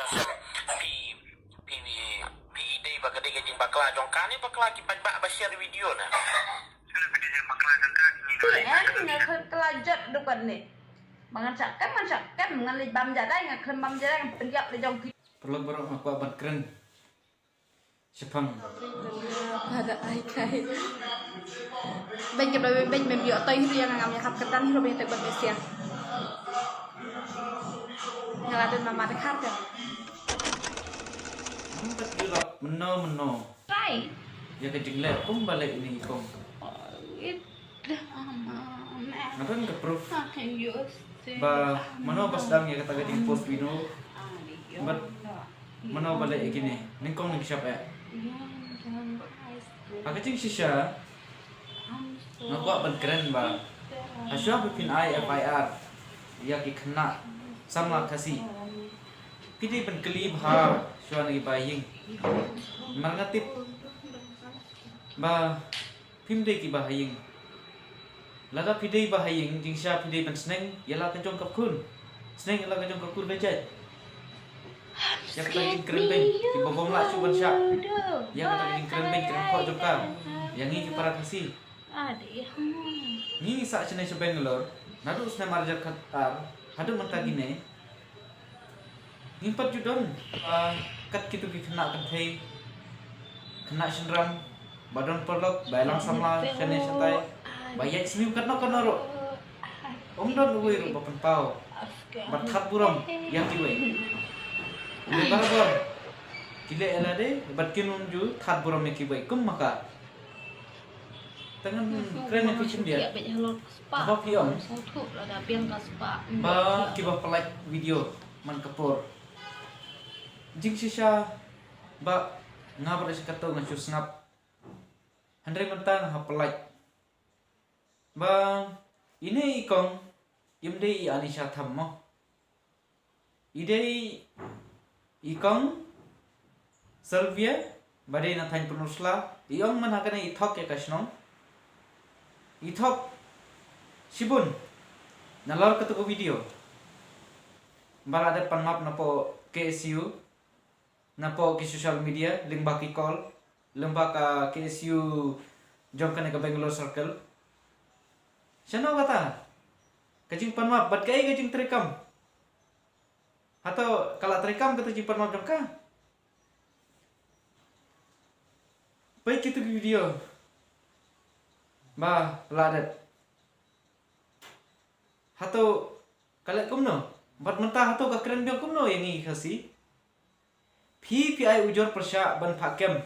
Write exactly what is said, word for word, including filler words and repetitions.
Phi, phi, phi dei ba ka dei ka jingbakla jong ka ne bakla ki paidbah ba share video na? Phi, eh, nga khlem kla jot dukan ne. Ba ngan shah kem, ngan shah kem, ngan leit bam jadai, nga khlem bam jadai, ngan pynjah le jong phi. Paralok baroh, nga kwah ban kren shaphang. Ada ai kai. Beng ke beng, beng, beng, ïoh toy hiru ïa nga, ngam ïa khap kyrdan hiru beng, tek bad besia. Nga la don mama de khap ya. Mynta ki lok mynno mynno. Try. Ïa ka jingleh kum ba leh ine i kong. It, ama, me. Nga don ka proof. Ba mano ba sdang ïa kata ka jingpost video. Bad mano ba leh ïa kine, nyngkong nyngshap eh. Ha ka jingshisha nga kwah ban kren ba hashuwa ba phin ai F I R ïa ki khynnah samla Khasi, phi dei ban kylli bha shuwa na ki ba ha ïing. Namar nga tip ba phim dei ki ba ha ïing. Lada phi dei ba ha ïing, jingshisha phi dei ban sneng ïa la ka jong ka khun, sneng ïa la ka jong ka kur ka jait. Ïa kata ka jingkren beiñ, ki ba bym lah shuh ban shah. Ïa kata ka jingkren beiñ kren khoh jong ka. Ïa ngi ki para Khasi, ngi ngi sah shane sha Bangalore naduh snem ar hajar khat ar haduh mynta kine. Ngim pat ju don, ah, kat kitu ki khynnah kynthei, khynnah shynrang ba don paralok ba ïalang samla shane shatai, ba ïaid sniew katno katno ruh. Ym don uwei ruh ba pynpaw bad thad burom ïa kiwei. Uwei barabor ki leh ïa lade bad kin ym ju thad burom ïa kiwei kum ma ka. Te ngan kren ïa phi khyndiat. Haba phi ong ba kiba pynlait video man ka por, jingshisha ba nga bad sha kato nga shu sngap. Hynrei mynta nga hap pynlait ba ine i kong im dei i Anisha Tham mo. I dei i kong Sylvia ba dei na thaiñ Pynursla. I ong man ha kane i thok ïa ka shnong, i thok shibun nalor katu ka video. Ba la dep pan map napoh K S U, napoh ki social media, lyngba ki call, lyngba ka K S U jong kane ka Bangalore Circle. Shano kata ka jingpan map bad kaei ka jingtrei kam? Hato ka la trei kam kata jingpan map jong ka? Peit kitu ki video ba la dep. Hato ka leh kumno? Bad mynta hato ka kren biang kumno ïa ngi ki Khasi? Phi phi ai ujor pyrshah ban phah kem